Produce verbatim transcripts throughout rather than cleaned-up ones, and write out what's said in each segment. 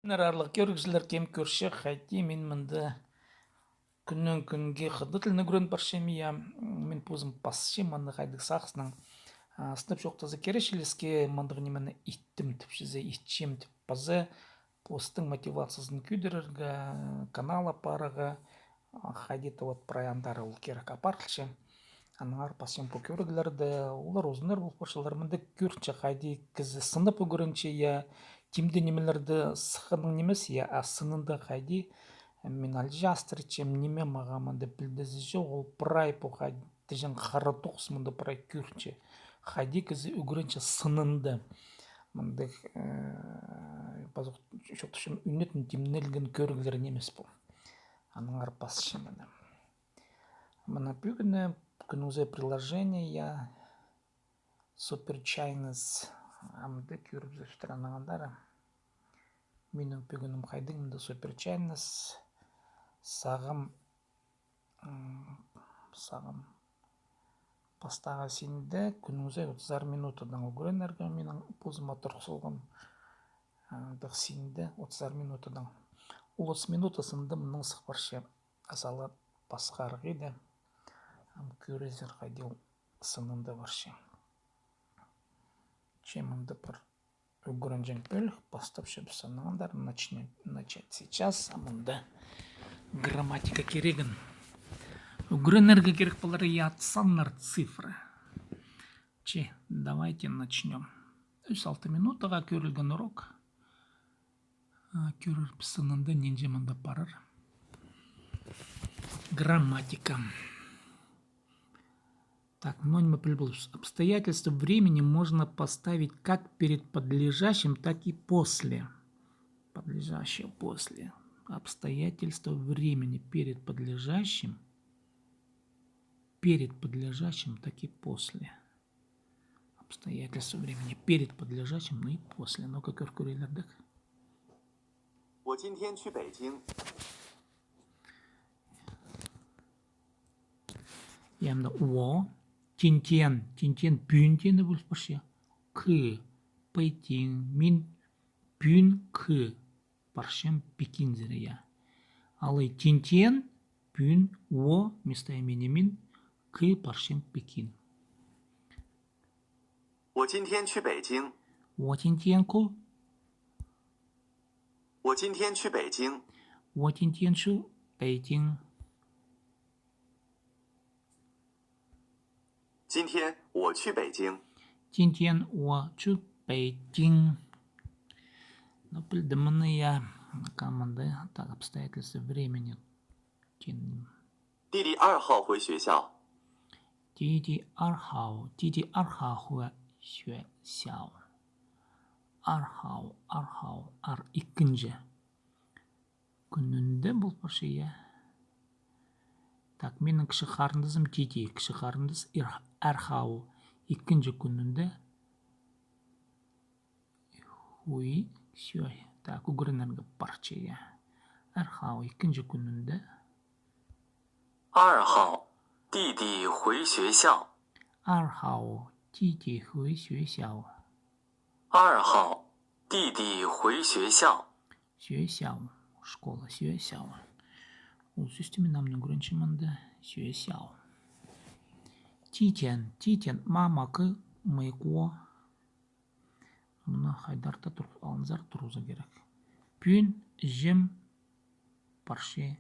Аарлығ кӧрігҷілер, кем кӧрче, хайди мин мында кӱннең кӱнге хыдат тілін ӱгрен парчам, я. Мин позым пасчам аны хайдағ сағыснаң, а, сынап чоохтаза, кирек чіли іске мындағ нимені иттім тіпчезе, итчем тіп, паза постың мотивациязын кӧдірерге, канал апарарға, а, хайди-да вот прай андар ол кирек апарылча. Аннаңар пасчам пу кӧріглерді, олар узуннар пол парчалар, мында кӧрінче, хайди кізі сынап ӱгренче, я, тимде нимелерді сыхханнаң нимес, я, а сынында хайди. Мин алҷаастырчам, ниме мағаа мында пілдізі чох, ол прай пу хайди тіҷең хара тоғыс мында прай кӧрінче. Хайди кізі ӱгренче сынында. Мындағ, э, пазох чоохтапчам, ӱнетін тимнелген кӧріглер нимес пу. Аннаңар пасчам аны. Мына пӱгӱні кӱннің ӱзі приложение, я, Супер Чайнес. Амды кӧрібізерзер аннаңар. Минің пӱгӱнім хайдағ, мында Супер Чайнес. Сағам, м, сағам пастағы синде кӱннің ӱзі отызар минутадаң ӱгренерге минің позыма турғыс салған. Андағ синде отызар минутадаң. Ол отыс минута сынында мының сых парча. Азалап пасхарғиды. Ам кӧрерзер, хайди ол сынында парча. Че мында пір ӱгренҷең пӧлік, пастапчабыс аннаңар, начнём, начать сейчас, а мында грамматика кирегін ӱгренерге кирек полар, я, саннар, цифры. Че, давайте начнём. Ӱс-алты минутаға кӧрілген урок. А, кӧрербіс сынында нинҷе мында парар. Грамматика. Так, ну, ниме піл поларбыс. Обстоятельства времени можно поставить как перед подлежащим, так и после подлежащего, после. Обстоятельства времени перед подлежащим, перед подлежащим, так и после. Обстоятельства времени перед подлежащим, ну и после. Ну-ка, кӧр кӧрерлердік. 我今天去北京。 Я, мында 我 今天, 今天 пӱӱн теені пол парча. 去 Пекин, мин пӱӱн 去 парчам Пекинзер, я. Алай 今天 пӱӱн, 我 местоимение мин, 去 парчам Пекин. 我今天去北京。 我今天去。 我今天去北京。 我今天去北京。 今天我去北京。 今天我去北京。 Ну, пілдім мыны, я. Команда, так, обстоятельства времени. 弟弟二号回学校。 弟弟二号, 弟弟二号回学校。 二号, 二号, 二 ікінҷі кӱнінде пол парча, я. Так, минің кічіг харындазым, 弟弟, кічіг харындас, 二号, ікінҷі кӱнінде 回学校. Так, ӱгренерге парча, я. 二号, ікінҷі кӱнінде. 二号, 弟弟回学校。 二号, 弟弟回学校。 二号, 弟弟回学校。 学校, школа, 学校. Ол сӧсті мин ам на ӱгренчем анда, 学校. 今天, 今天 мама 去美国. Мына хайдар-да тур-, алынзар турғыза кирек. Пӱӱн іҷем парча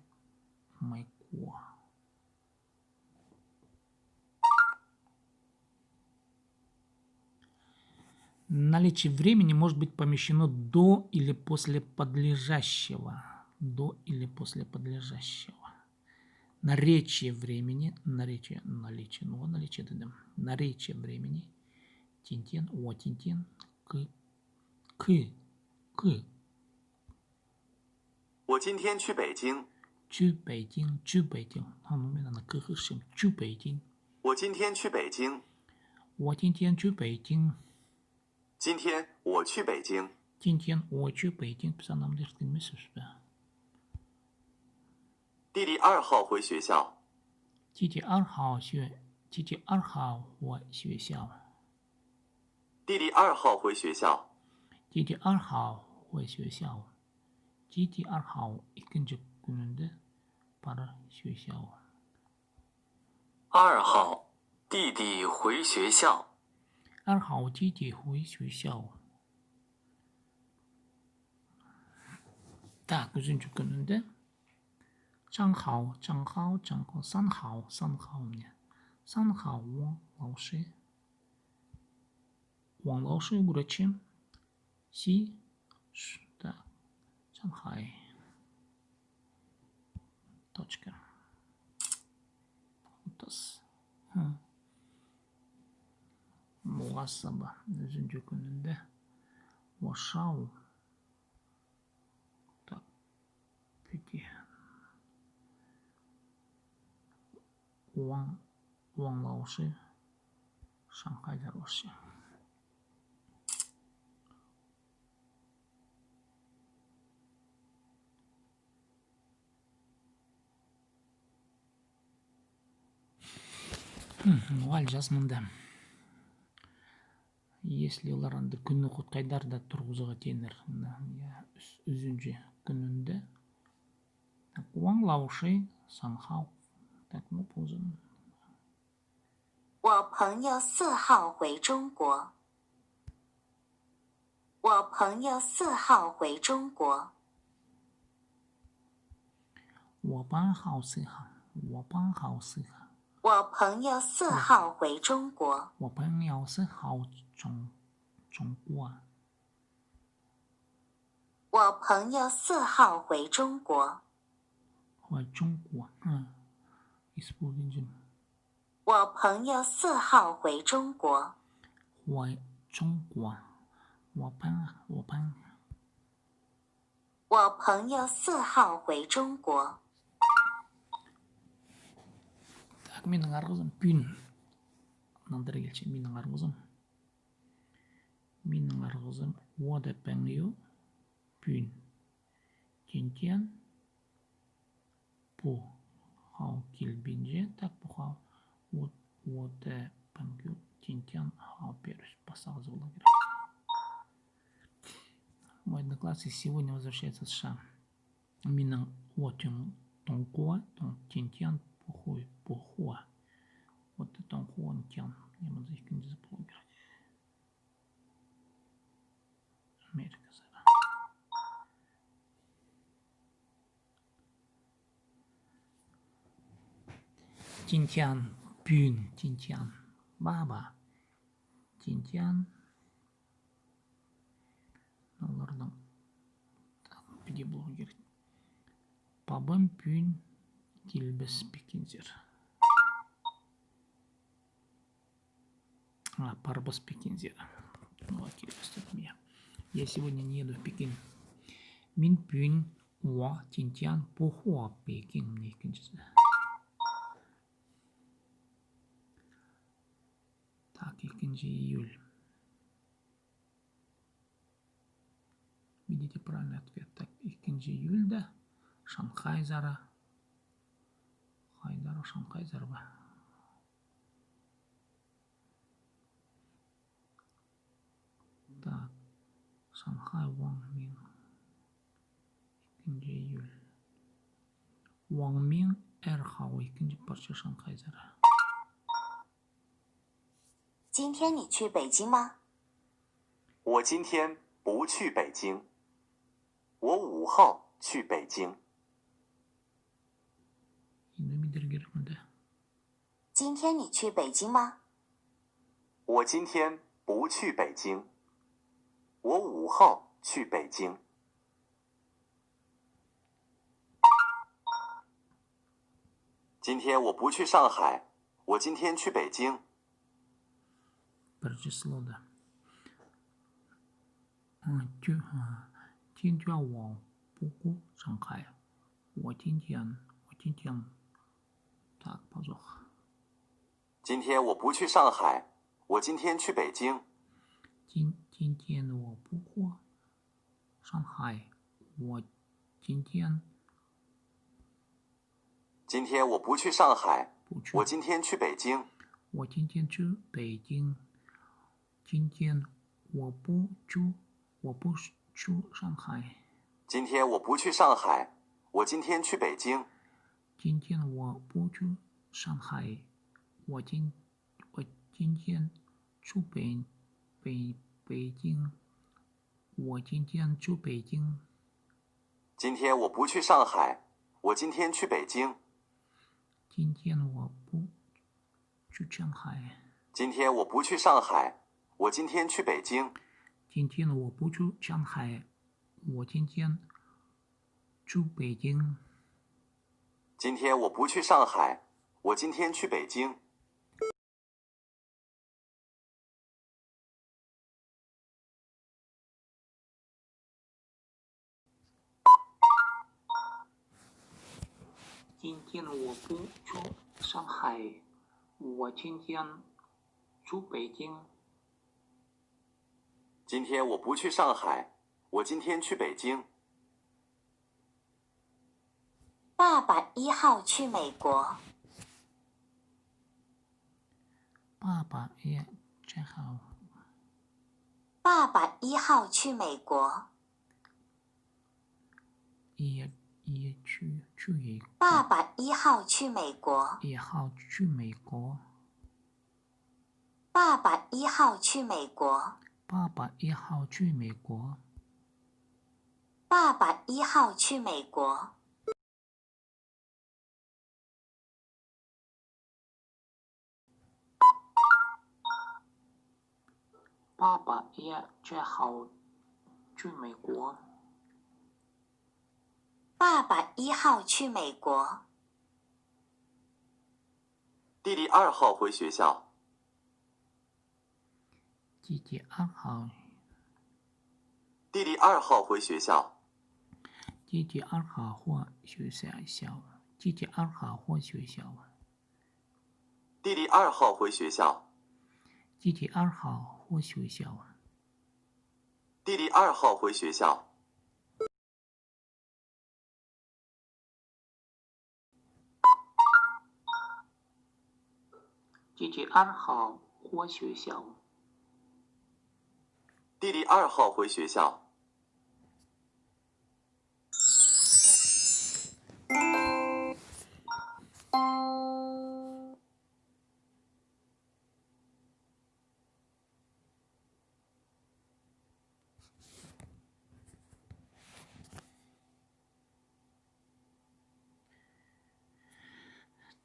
Майкоға. Наличие времени может быть помещено до или после подлежащего. До или после подлежащего. Наречие времени, наречие, наличие, ну, наличие дедім. Наречие времени. 今天, 我今天, 去, 去, 去. 我今天去北京。 去北京, 去北京. А, ну, мин аны кығырчам. 去北京. 我今天去北京。 我今天去北京。 今天我去北京。 今天我去北京. Піс аны амды ирткенмеспіс пе? 弟弟二号回学校。 弟弟二号学, 弟弟二号回学校。 弟弟二号回学校。 弟弟二号回学校。弟弟二号, ікінҷі кӱнінде пар чӧрче ол. 二号，弟弟回学校。 二号, 弟弟回学校. Так, ӱзінҷі кӱнінде 三号, 三号, 三号, 三号, 三号 мына. 三号 оңлаучы. Оңлаучы ӱгретчі. Си, ш-, так, 上海. Точка. Тас. Ха. Муғасаба. Ӱзінҷі кӱнінде. 我上午. Так. Піди. Оң-, оңлаучы Шанхайзар орчы. Хм, ол час мында. Если олар анда кӱнні хут хайдар даа турғызарға тееннер. Мына, я, ӱс-, ӱзінҷі кӱнінде. Так, оңлаучы 三号. Так, ну, позы. 我朋友四号回中国。我朋友四号回中国。我朋友四号，我朋友四号。我朋友四号回中国。我朋友四号中，中国。我朋友四号回中国。回中国，嗯，исполнитель. 我朋友四号回中国。回中国。我朋，我朋。我朋友四号回中国。 Так, минің арғызым пӱӱн. Нандыра килче, минің арғызым. Минің арғызым 我的朋友 пӱӱн. 今天 пу хал килбинче, так, пу хал. Вот, вот, э, пангю, тинтян, хал періс, пасағызы бола кирек. Мой одноклассник сегодня возвращается с США. Минің отым тоңқуа, тоң, тинтян, пухуй, пухуа. Вот, э, тоңқуа, тян. Немезе ікінҷізі болу кирек. Америка сыра. Тинтян, пӱӱн, тинтян. Баба. Тинтян. Оларның, так, піди блогер. Пабам пӱӱн килбес пекензер. А, парбас пекензер. Ну, окей, достатньо. Я сегодня не еду в Пекин. Мин пӱӱн уа тинтян похуа Пекин, мына ікінҷізі. Так, ікінҷі июль. Видите, правильный ответ. Так, ікінҷі июльда Шанхайзар. Хайдар Шанхайзар ба? Так, Шанхай Ван Мин. Ікінҷі июль. Ван Мин эр хау ікінҷі парча Шанхайзар. 今天你去北京吗？我今天不去北京，我五号去北京。 Индімідерге кирек мында. 今天你去北京吗？我今天不去北京，我五号去北京。 今天我不去上海，我今天去北京。 Пір числода. А, тю-, а, тинтян уа пухуа Шанхай. Уа тинтян, уа тинтян. Так, пазох. 今天我不去上海，我今天去北京。 Тин-, тинтян уа пухуа Шанхай. Уа тинтян. 今天我不去上海，我今天去北京。 Уа тинтян чу Пекин. Тинтян уа пу чу, уа пу чу Шанхай. 今天我不去上海，我今天去北京。今天我不去上海，我今，我今天去北，北，北京。我今天去北京。今天我不去上海，我今天去北京。今天我不去上海。今天我不去上海，我今天去北京。今天我不去上海，我今天去北京。今天我不去上海，我今天去北京。 今天我不去上海，我今天去北京。今天我不去上海，我今天去北京。 爸爸一号去美国。爸爸一，這號。爸爸一号去美国。一，一去，去一。爸爸一号去美国。一號去美國。 爸爸一号去美国。爸爸一號去美國。爸爸一号去美国。爸爸一，這號去美國。爸爸一號去美國。 弟弟二号回学校。弟弟二號。弟弟二号回学校。弟弟二號回学校。弟弟二號回学校。弟弟二号回学校。弟弟二号回学校。弟弟二号回学校。 弟弟二号回学校。弟弟二号回学校。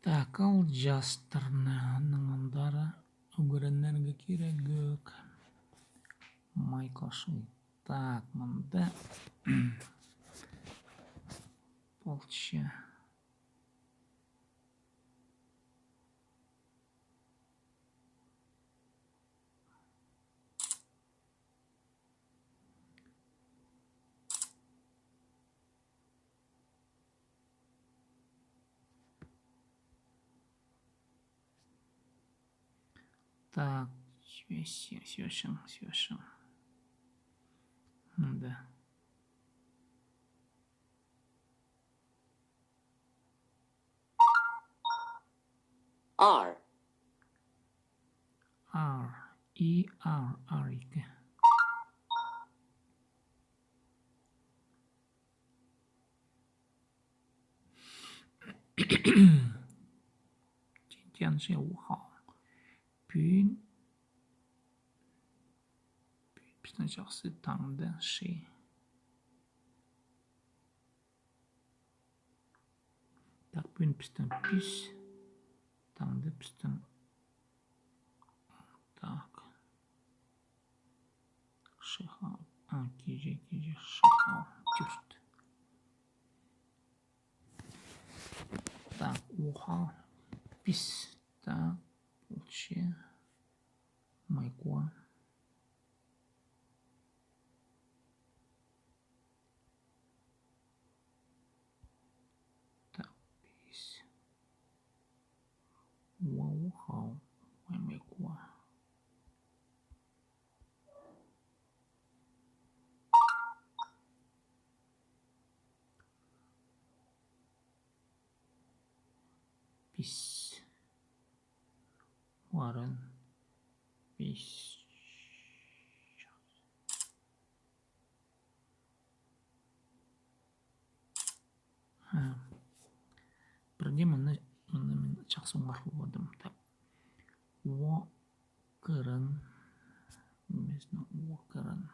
Так, ол частарны аннаң андар ӱгренерге кирек. Майкл Ши. Так, мында полча. Так, сӧ-, сӧ-, сӧсің, сӧсің. Мында. Ар. Ар. И ар, ар ікі. Тиңҷең чи уха. Пӱӱн, пӱӱн пістің чахсы таңда чи. Так, пӱӱн пістің пис. Таңда пістің. Так. Шыхал. А, киҷе, киҷе, шыхал. Тӧрт. Так, уха. Пис. Так, полча. Майкла. Так, пис. Уа, уха. Майкла. Пис. Варан. Пис. А, пірдее мыны, мыны мин чахсы оңар полбадым. Так. О кырын. Нимес, о кырын.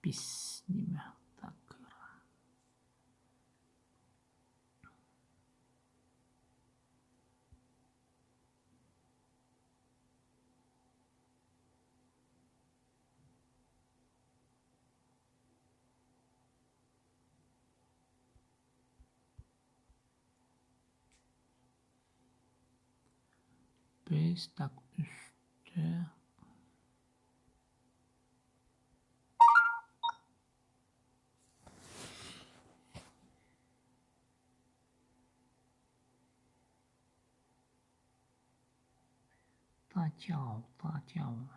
Пис ниме. Так, кырын. Пис, так, ӱстӱ. Тачау, тачау.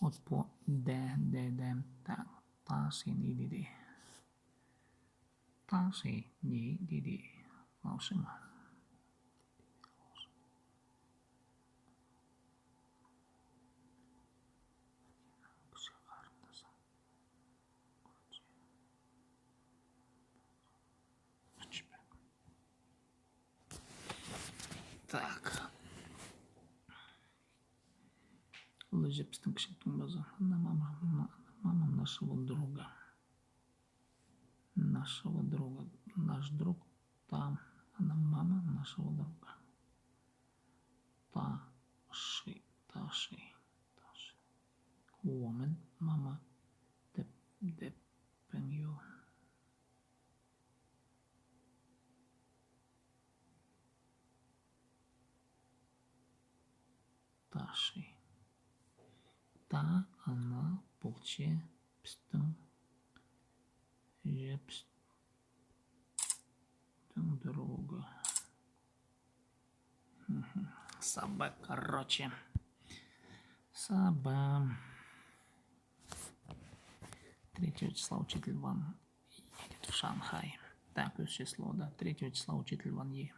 Вот пу даа, даа, даа. Так, тас ин иди де. Тас ин иди де. Лаушыма. Так. Ол же пістің кічіг туңмазы. Она мама, она мама нашего друга. Нашего друга. Наш друг там. Она мама нашего друга. Таши, таши, таши. Уомен мама деп, деп пен ю. Таши. Та ана полча пістің же пістің друга. Мгм. Саба, короче. Саба. Третьего числа учитель Ван едет в Шанхай. Так, ӧс числода. Третьего числа учитель Ван е.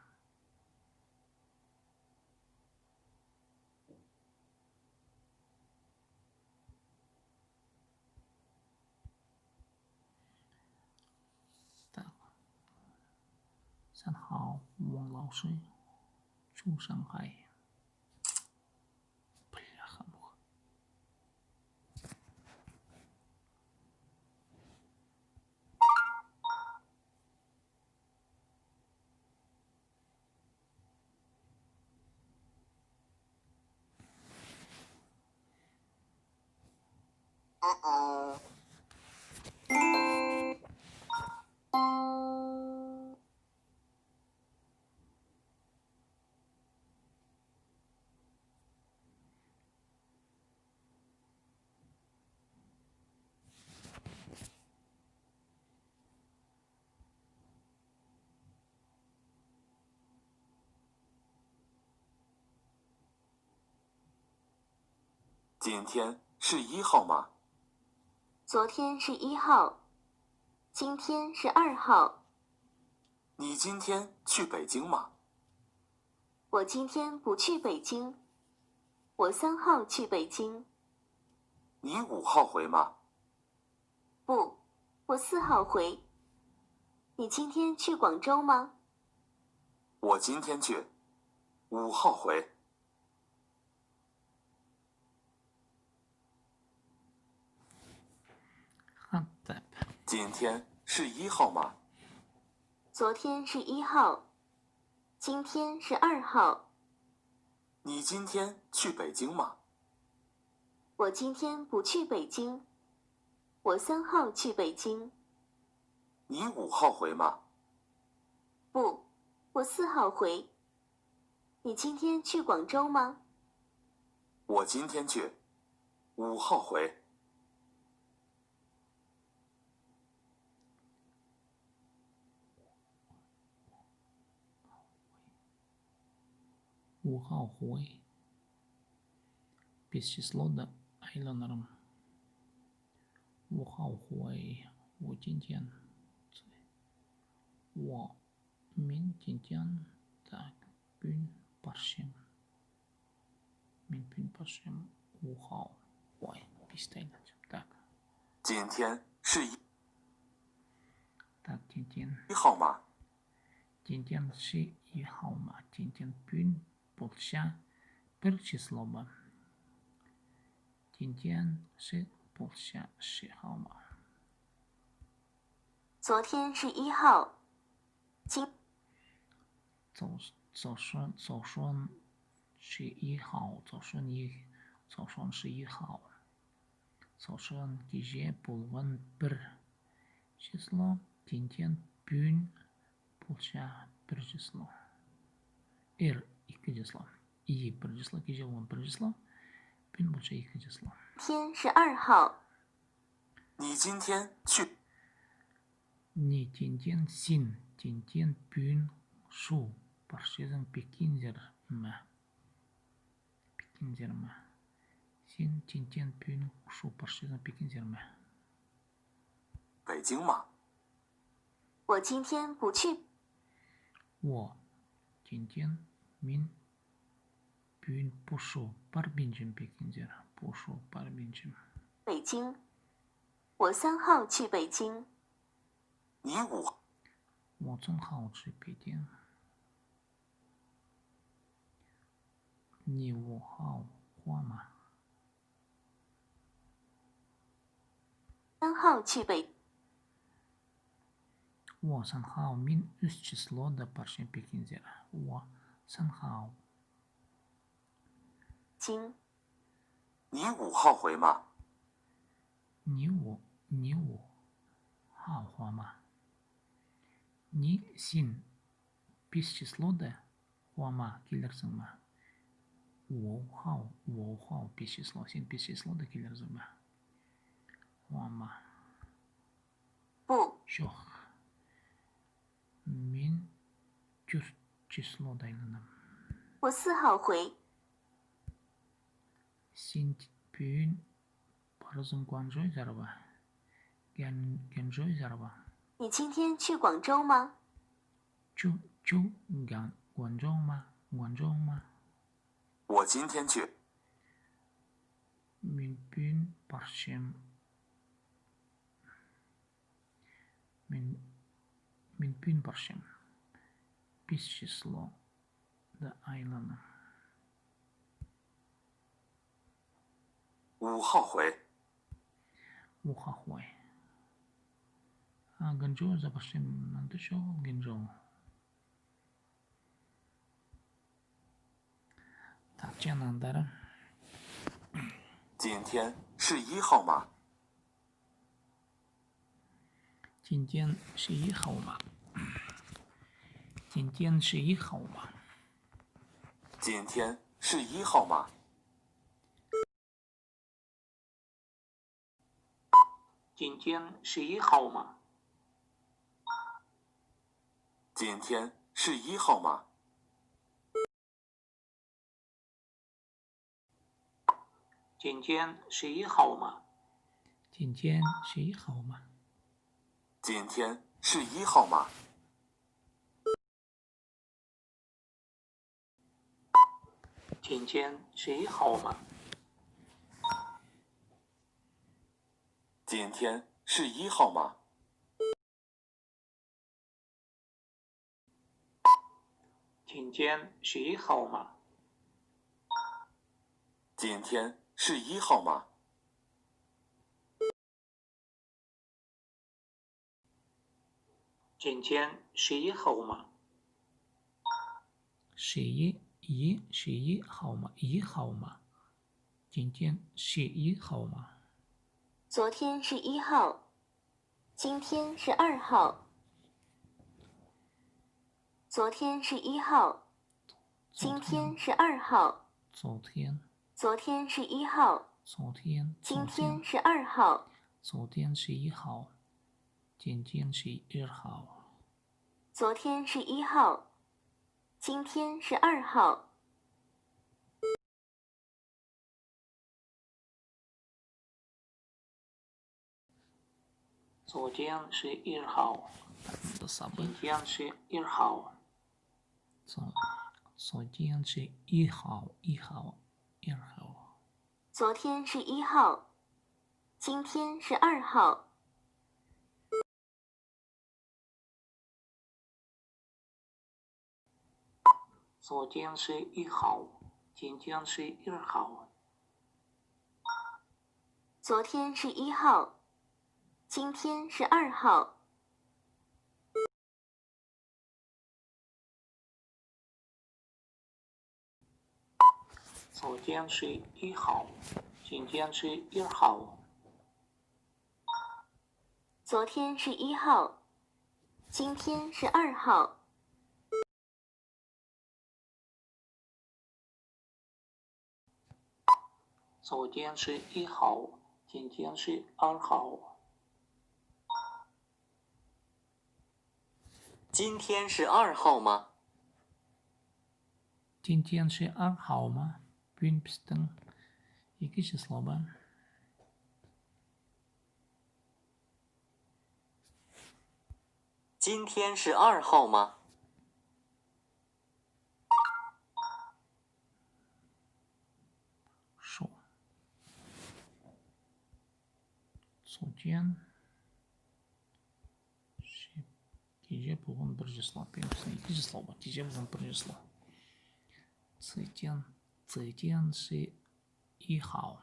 Так. Сен хау оңлауши чу Шанхай. Бляха-муха. Динтен ши и хау ма? 昨天是一号，今天是二号。你今天去北京吗？我今天不去北京，我三号去北京。你五号回吗？ 不，我四号回。你今天去广州吗？我今天去，五号回。今天是一号吗？昨天是一号，今天是二号。 你今天去北京吗？我今天不去北京，我三号去北京。你五号回吗？不，我四号回。你今天去广州吗？我今天去，五号回。 五号回. Пис числода айланарым. 五号回, 我今天, 我, мин 今天, так, пӱӱн парчам. Мин пӱӱн парчам, 五号回, писте айланчам. Так. 今天是一 Так, 今天. 一号吗？ 今天是一号吗? 今天 пӱӱн полча пір число ба? 今天是 полча 十号吗? 昨天是一号。今 Цо-, цо-, цо-, цо-, 十一号, цо-, цо-, 十一号. Цо-, киҷе полған пір число, 今天 пӱӱн полча пір число. Ир ікі число. И пір число, киҷе полған пір число, пӱӱн полча ікі число. 天是二号。你今天去 Не 今天 син, 今天 пӱӱн шу парчазың Пекинзер ме? Пекинзер ме? Син 今天 пӱӱн шу парчазың Пекинзер ме? 北京吗？ 我今天不去。 我 今天 мин пӱӱн пу шу парбинчам Пекинзер, пу шу парбинчам. 北京。我三号去北京。你五 我三号去北京。你五号 хуама? 三号去北 我三号 мин ӱс числода парчам Пекинзер. 我三号. 京。你五号回吗？你五, 你五号 хуама? 你 син пис числода хуама килерзің ме? 五号, 五号 пис число, син пис числода килерзің ме? Хуама? 不。 Чох. Мин тӧрт числода айланам. 我四号回。 Син пӱӱн парзың Гуанчжоузар ба? Гуан-, Гуанчжоузар ба? 你今天去广州吗？ Чу, чу, Гуан-, Гуанчжоу ма? Гуанчжоу ма? 我今天去。 Мин пӱӱн парчам. Мин, мин пӱӱн парчам. Пис числода айланам. 五号回。 五号回. А, Гуанчжоузар парчам, анда чоғыл Гуанчжоу. Так, чанандары. 今天是一号吗？ 今天是一号吗？ 今天是一号吗？ 今天是一号吗？ 今天是一号吗？ 今天是一号吗？ 今天是一号吗？ 今天是一号吗？ 今天是一号吗？ 今天是一号吗？ 今天是一号吗？ 今天是一号吗？ 今天是一号吗？ 今天是一号吗？ 是一, 一, 是一号吗？一号吗？ 今天是一号吗？ 昨天是一号。 今天是二号。 昨天是一号。今天是二号。昨天。昨天是一号。昨天。今天是二号。昨天是一号。今天是二号。昨天是一号。今天是二号。 昨天是一号。今天是一号。昨，昨天是一号，一号，一号。昨天是一号，今天是二号。 昨天是一号，今天是二号。昨天是一号，今天是二号。 昨天是一号，今天是二号。昨天是一号，今天是二号。昨天是一号，今天是二号。 今天是二号吗？今天是二号吗？Пӱӱн пістің ікі число ба? 今天是二号吗？ Шо. 昨天. Че, кичее полған пір число. Пӱӱн пістің ікі число ба? Кичее полған пір число. 昨天, 昨天是一号.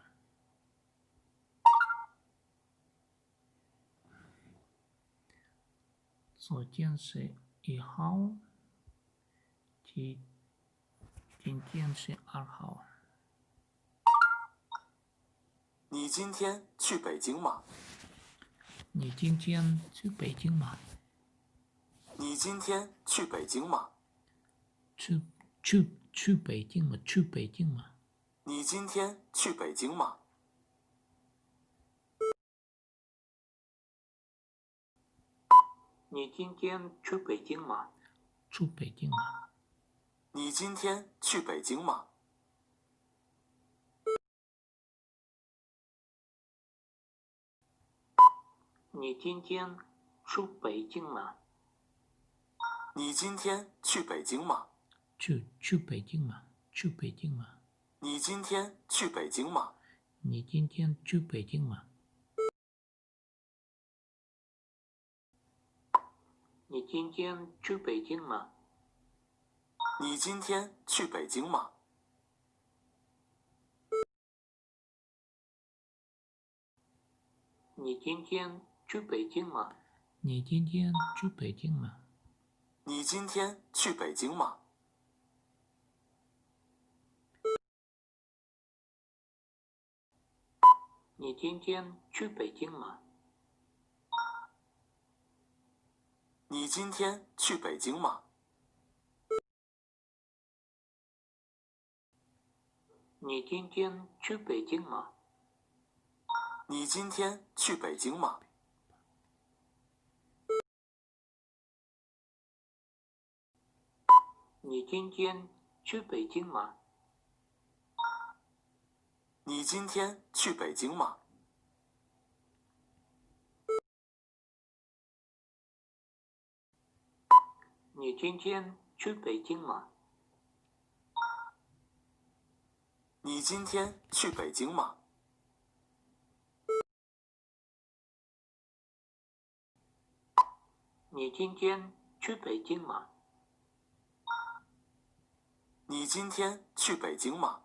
昨天是一号, 今, 今天是二号. 你今天去北京吗？你今天去北京吗？你今天去北京吗？去, 去, 去北京吗？去北京吗？你今天去北京吗？ 你今天去北京吗？去北京吗？你今天去北京吗？ 你今天去北京吗？你今天去北京吗？去, 去北京吗？去北京吗？你今天去北京吗？你今天去北京吗？ 你今天去北京吗？你今天去北京吗？ 你今天去北京吗？你今天去北京吗？你今天去北京吗？ 你今天去北京吗？你今天去北京吗？你今天去北京吗？你今天去北京吗？ 你今天去北京吗？你今天去北京吗？ 你今天去北京吗？你今天去北京吗？ 你今天去北京吗？你今天去北京吗？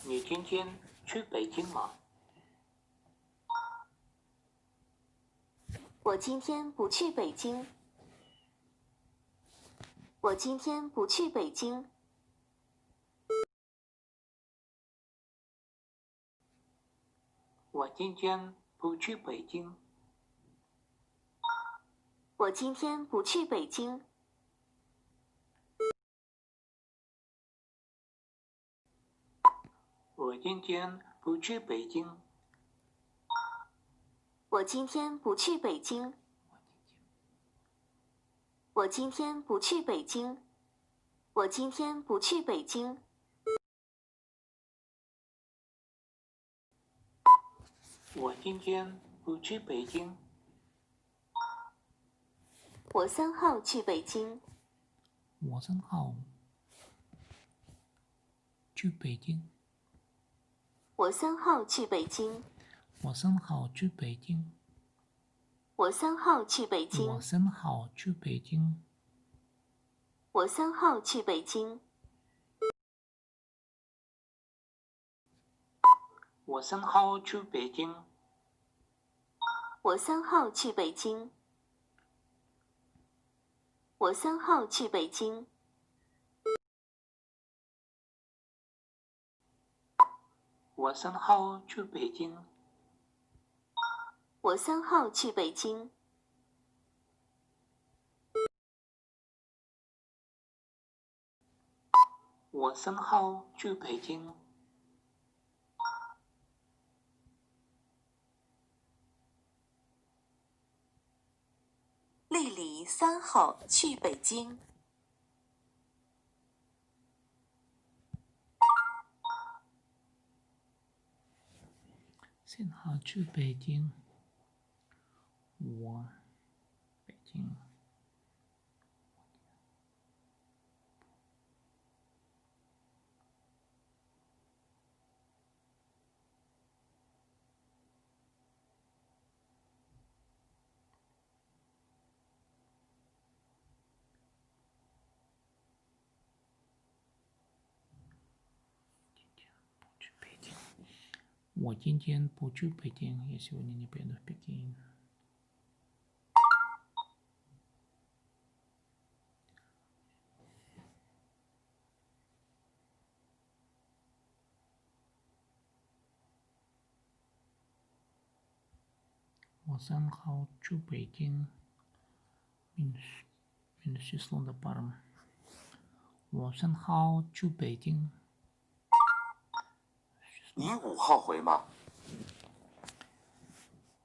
你今天去北京吗？我今天不去北京。我今天不去北京。 我今天不去北京。我今天不去北京。我今天不去北京。我今天不去北京。我今天不去北京。我今天不去北京。 我今天不去北京。我三号去北京。我三号去北京。我三号去北京。我三号去北京。我三号去北京。我三号去北京。我三号去北京。 我三号去北京。我三号去北京。我三号去北京。我三号去北京。我三号去北京。 我三号去北京。丽丽三号去北京。三号去北京。我，北京。 我今天不去北京，я сегодня не поеду в Пекин. 我三号去北京。Мин, мин числода парым. 我三号去北京。你五号回吗？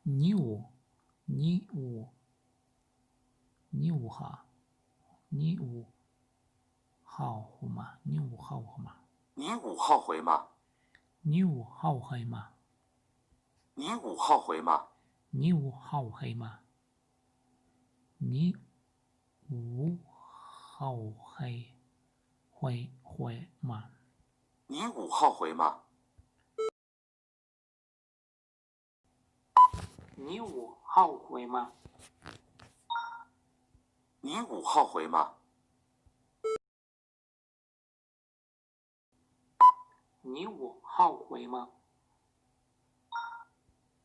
你五，你五，你五号，你五号回吗？你五号回吗？你五号回吗？你五号回吗？你五号回吗？你五号回吗？你五号回，回，回吗？你五号回吗？ 你五号回吗？你五号回吗？你五号回吗？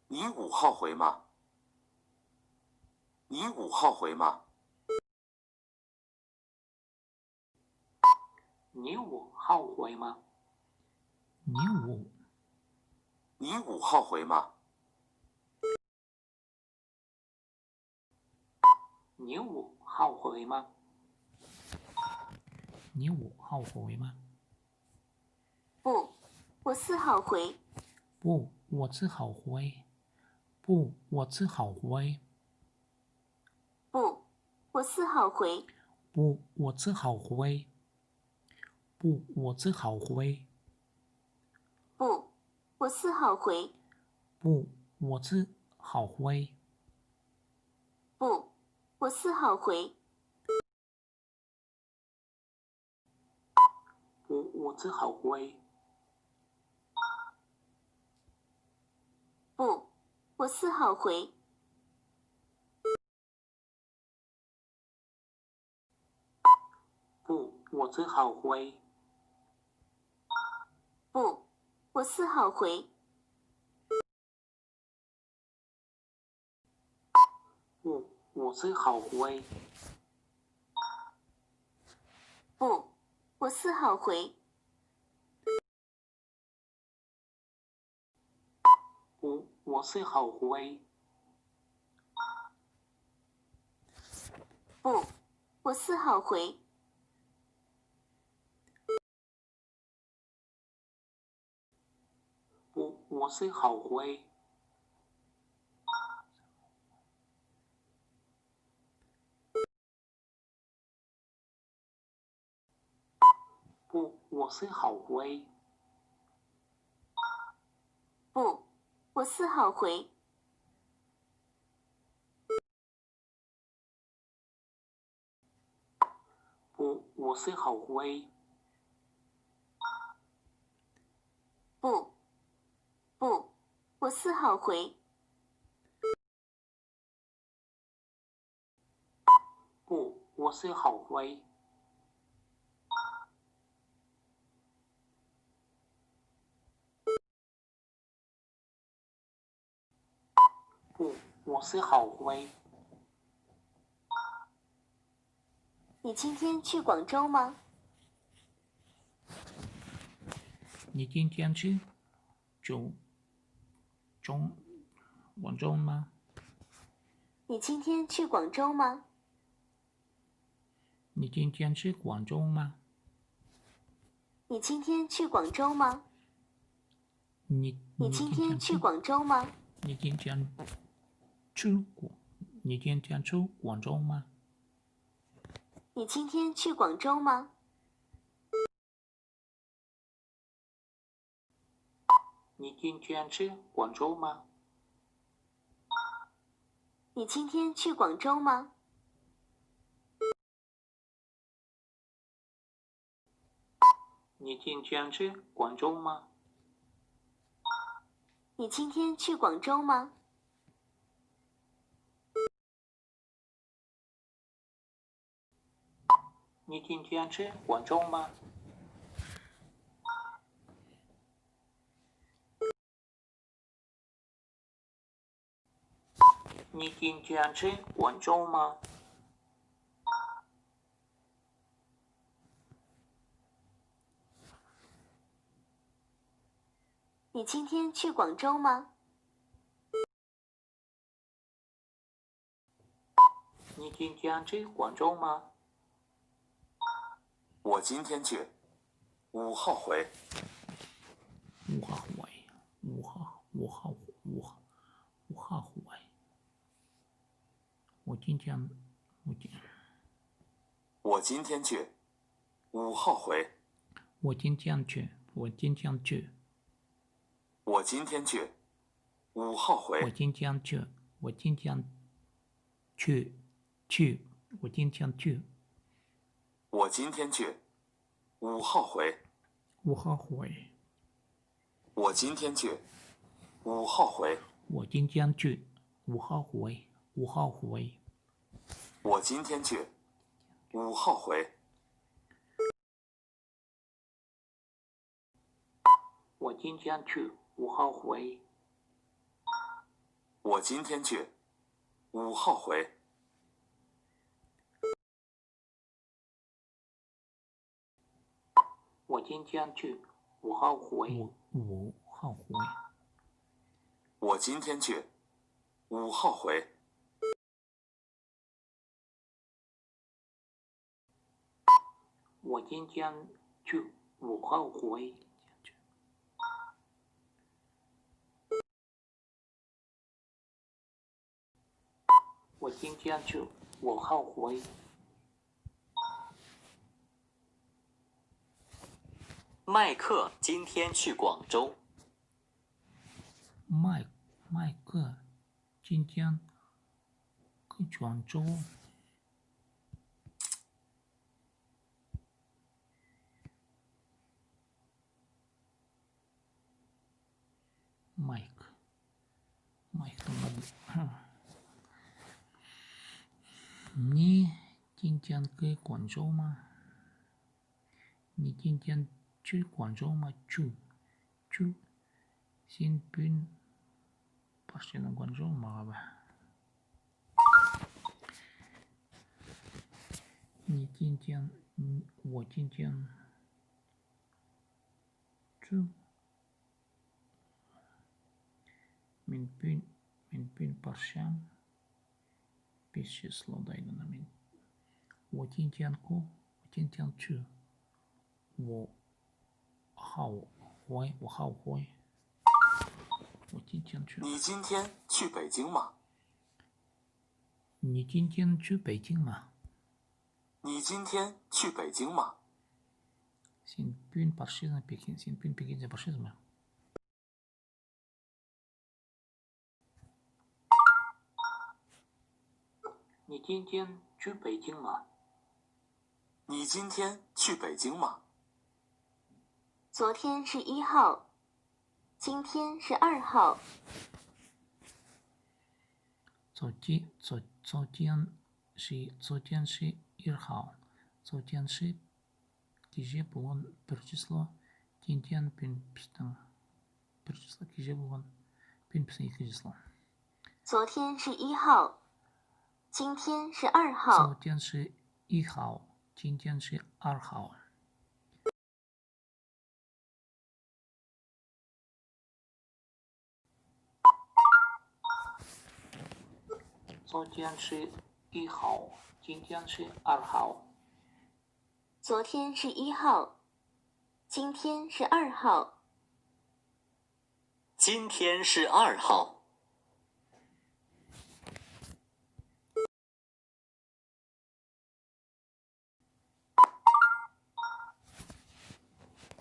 你五号回吗？你五号回吗？ 你五号回吗？你五，你五号回吗？你五号回吗？你五号回吗？不，我四号回。不，我四号回。不，我四号回。 不，我四号回。不，我四号回。不，我四号回。不，我四号回。不，我四号回。不，我四号回。 不，我四号回。不，我四号回。不，我四号回。不，我四号回。 不，我四号回。不，我四号回。不，我四号回。不，我四号回。不，我四号回。不，我四号回。不，我四号回。 不，我四号回。不，不，我四号回。不，我四号回。 不，我四号回。你今天去广州吗？你今天去广州，广州吗？你今天去广州吗？ 你今天去广州吗？你今天去广州吗？你，你今天去广州吗？你今天去广，你今天去广州吗？你今天去广州吗？ 你今天去广州吗？你今天去广州吗？你今天去广州吗？你今天去广州吗？ 你今天去广州吗？你今天去广州吗？ 你今天去广州吗？你今天去广州吗？我今天去，五号回。五号回，五号，五号，五号，五号回。我今天，我今，我今天去，五号回。我今天去，我今天去。我今天去，五号回。我今天去，我今天去，去，我今天去。我今天去，五号回。五号回。 我今天去，五号回。我今天去，五号回，五号回。我今天去，五号回。我今天去，五号回。我今天去，五号回。 我今天去，五号回。五，五号回。我今天去，五号回。我今天去，五号回。 我今天去，五号回。麦克今天去广州。麦，麦克今天去广州。 Майк. Майк. Нии тиңдең кӧ Гуанчжоу ма? Нии тиңдең чӧр Гуанчжоу ма? Чу. Чу. Син пӱӱн парчаң Гуанчжоу ма ба? Нии тиңдең, н-, уа тиңдең чу. Мин пӱӱн, мин пӱӱн парчам. Пис числода айдана мин. 我今天去，我今天去。我好会，我好会。我今天去。你今天去北京吗？你今天去北京吗？你今天去北京吗？ Син пӱӱн парчазың ба Пекин, син пӱӱн Пекинзер парчазың ба? 你今天去北京吗？你今天去北京吗？昨天是一号，今天是二号。昨天, 昨, 昨天是, 昨天是一号。 昨天是 кичее полған пір число, 今天 пӱӱн пістің пір число, кичее полған пӱӱн пістің ікі число. 昨天是一号，今天是二号。 昨天是一号，今天是二号。 昨天是一号，今天是二号。 昨天是一号，今天是二号。 今天是二号。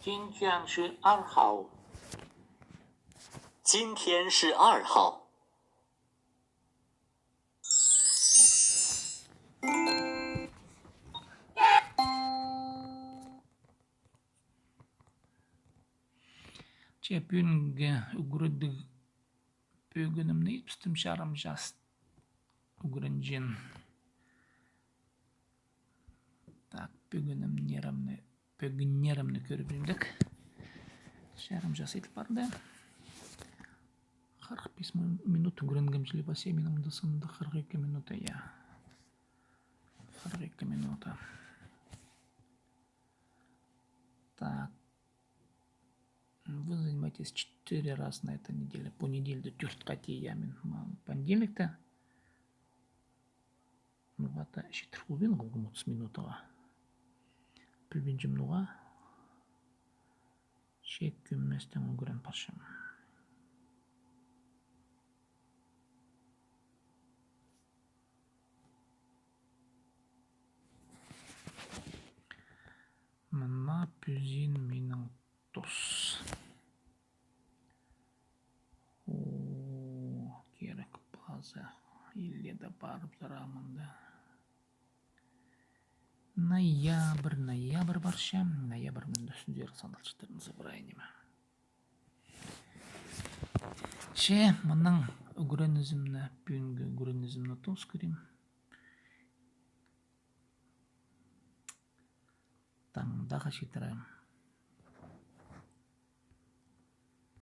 今天是二号。 今天是二号。 Че пӱӱнгі ӱгредіг пӧгінімні ит, пістің чарым час ӱгренҷең. Так, пӧгінімнерімні, пӧгіннерімні кӧріп ӧрінчек. Чарым час иділ парды. Хырых пис мин-, минут ӱгренгем чіли пассе, минің мында сынында хырых ікі минута, я. Хырых ікі минута. Так. Вы занимаетесь четыре раза на этой неделе. Пу неделяда тӧрт хати, я, мин, м, понедельникте. Ноға-да читір полбин халғам отыс минутаға. Пілбинчем ноға. Че кӧместең ӱгрен парчам. Мына пӱзін минің тус. О, кирек паза. Иле дее парып сырамын да. Ноябрь, ноябрь парча. Ноябрь мында сӱзер сандалчатырын собрание ма. Че, мының ӱгренізімні, пӱӱнгі ӱгренізімні тоос кӧрим. Таңдағы читіре.